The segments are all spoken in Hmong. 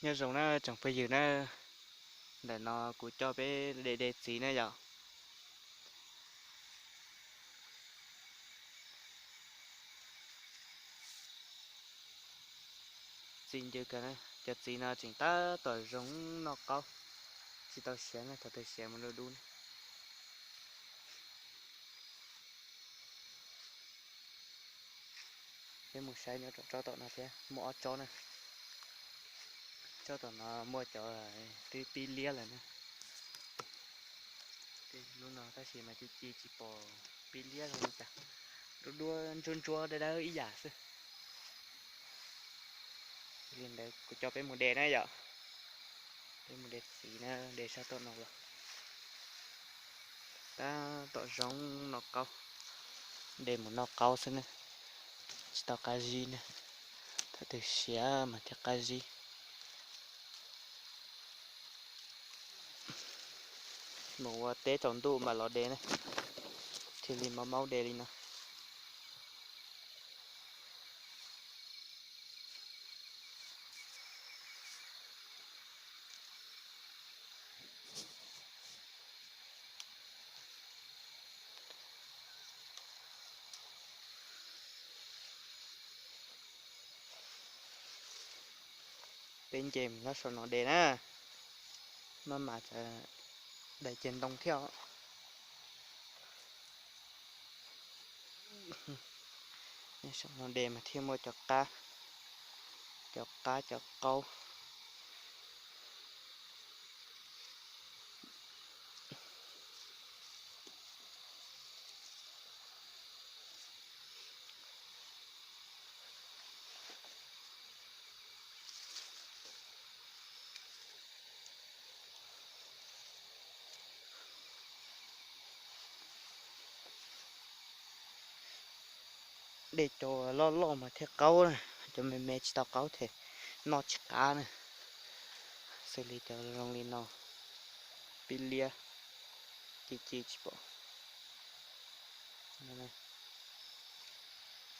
Nyob zoo na tsoom phooj ywg na, ntawm no kuv coj peb de de txiv na yom. Txiv ncw kawg na, cov txiv no tseem tab tom zoo noj qaub, tsis tau siav na, thaum twg siav mus dub dub na. Peb mus saib nyob rau tsob tom no thiab muaj ob tsob na. Tsob tom no muaj cov twb pib liab lawm na. Lub no tab sis mas ci ci tsis pom pib liab zoo li cas, duab duab ntsuab ntsuab dawb dawb ib yam xwb. Li ntawd kuv coj peb mus de na yom. Peb mus de txiv na, de sab tom no los. Tab tom zoo noj qaub, de mus noj qaub xwb na, tsis tau qab zib na, thaum twg siav mas thiaj qab zib. Mus ua teb tsaus ntuj mam los de na, thiaj li maub maub de li no. Peb nce mus nyob saum no de na, maj mam daim ceg ntoo thiab os. Nyob saum no de mas thiaj muaj cov qab, cov qab cov qaub. De cov loj loj mas thiaj qaub na, cov me me tsis tau qaub ces noj tsis qab na. Xws li cov zoo li no, pib liab, ci ci tsis pom.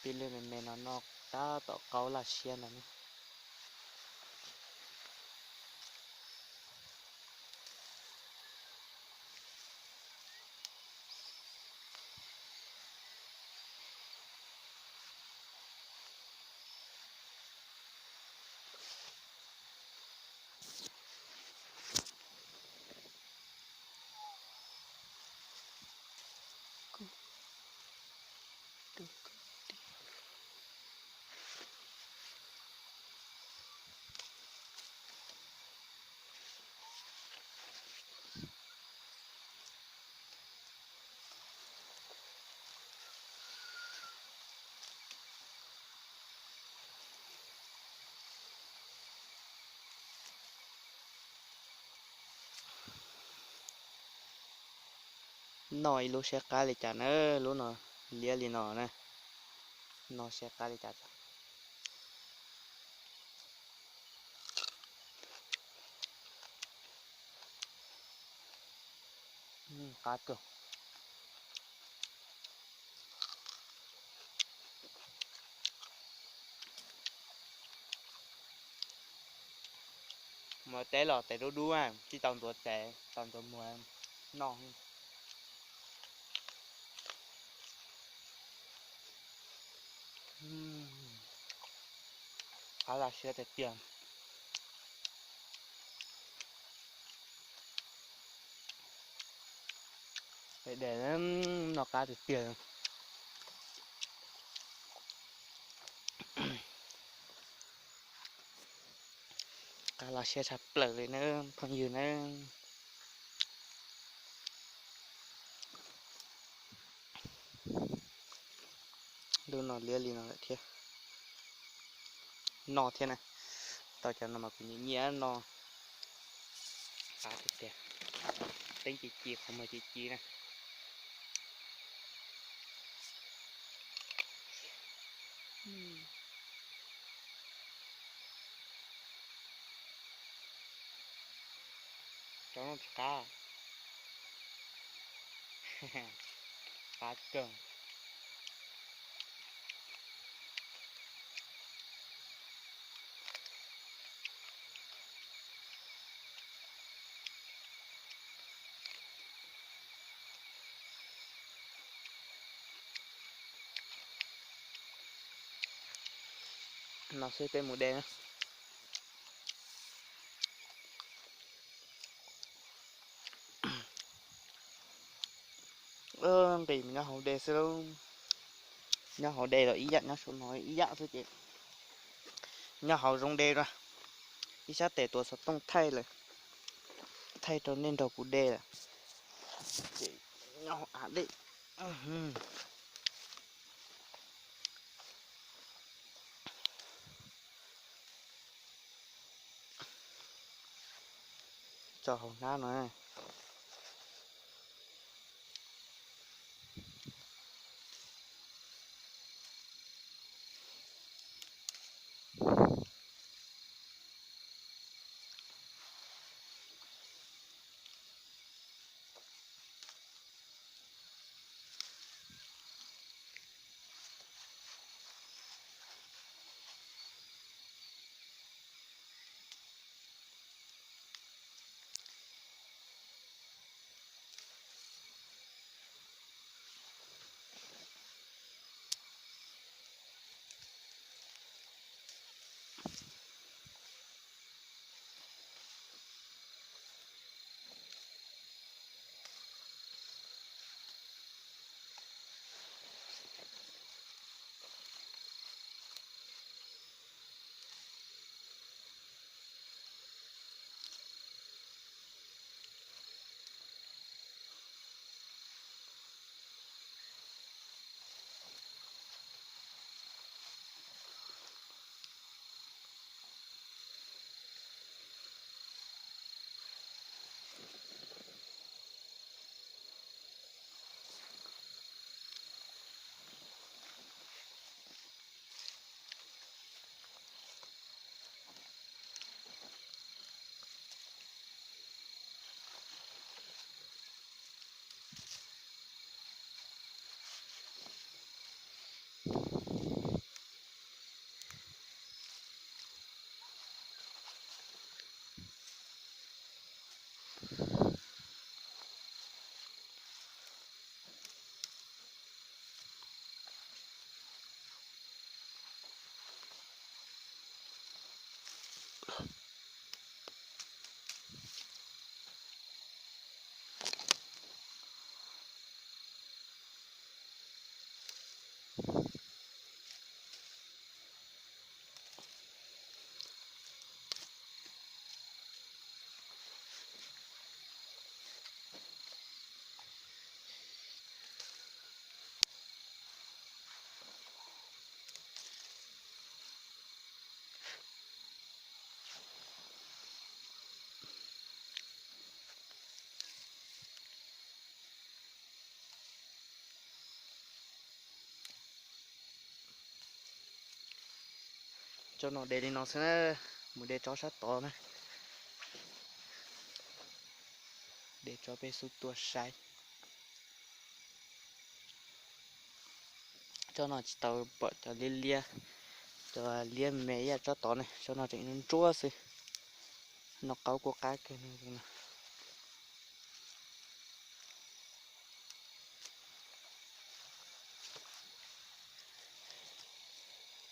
Pib liab me me no noj tab tom qaub laj siab ntag. Noj ib lub siab qab li cas na, lub no liab li no na, noj siab qab li cas. Qab kawg. Mus teb los tes dub dub, tsis tau ntxuav tes, tau ntxuav muag noj. Qab laj siab tiag tiag. Peb de noj qab tiag tiag. Qab laj siab tshaj plaws li na phooj ywg na. Lub no liab li no lawm thiab. Noj thiab na. Tau cov no mas kuv nyiam nyiam noj. Qab tiag tiag. Teeb ci ci, qhov muag ci ci na. Cov no tsis qab. Qab kawg. No xwb peb mus de na. Nqis mus nyob hauv de xwb lauj. Nyob hauv de los ib yam, nyob saum no ib yam xwb ces nyob hauv zoo de na. Ib sab tes tuav xov tooj thaij lawm, thaij rau nej nrog kuv de lawm. Ces nyob hauv av de. Tso hauv hnab no. Tsob no de li no xwb na, mus de tsob sab tod na. De tsob peb xub tuaj saib. Tsob no tsis tau pom cov liab liab, cov liab me ib yam tsob tod ne, tsob no tseem ntsuab xwb. No qaub kuj qab kawg no.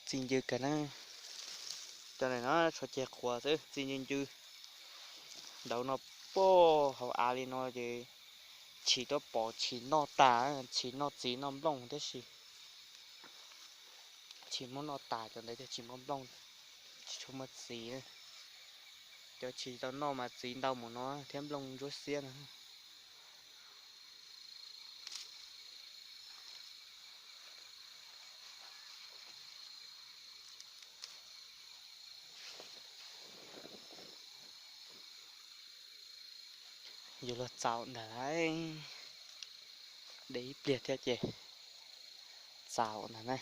Txi ncw kawg na. Cov no tshuav ceg qhuav xwb, txi ncw ncw. Ntaud no puag hauv av li no ces tshis tuaj pom tshis noj tas, tshis noj txiv noj nplooj tab sis tshis muab noj tas, cov ntawd tias tshis muaj nplooj, tsis tshua muaj txiv. Cov tshis tau noj mas txiv ntau mus no thiab nplooj ntsuab xiab no. Yuav luag txaus ntag lauj, de ib pliag thiab ces txaus ntag na.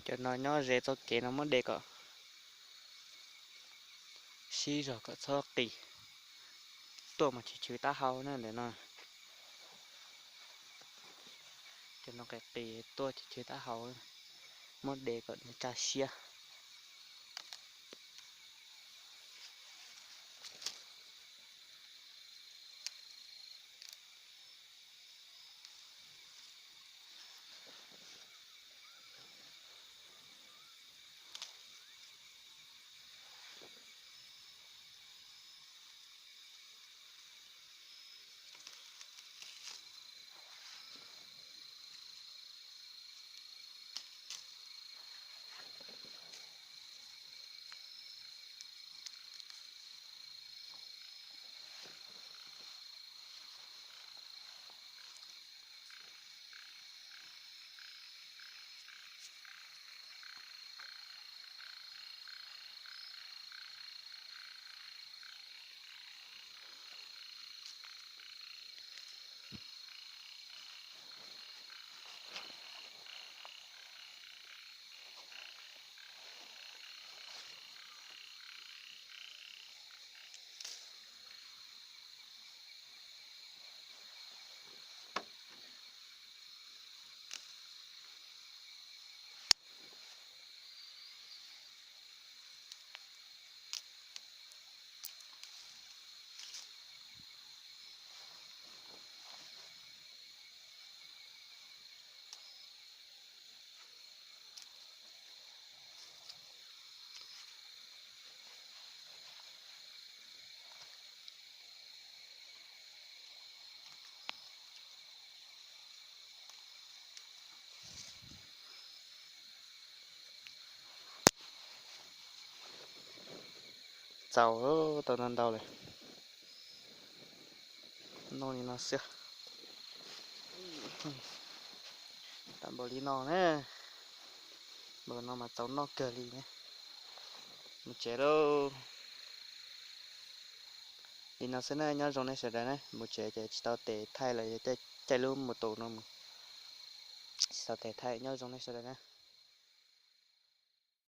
Cov no nyob ze txoj kev no muab de kom sib zog kom txhob qis, tuaj mas chwv chwv taub hau na ntawm no. Cov no qis qis tuaj ces chwv taub hau, muab de kom nws tsa siab. Txaus tau ntau ntau lawm. Noj li no xwb. Tau npaum li no na. Npaum no mas txaus noj kawg li ne. Mus tsev lauj. Li no xwb na, nyob zoo nej sawv daws na. Mus tsev ces tsis tau tes thaij los yog caij lub mus tus no mus. Tsis tau tes thaij, nyob zoo nej sawv daws na.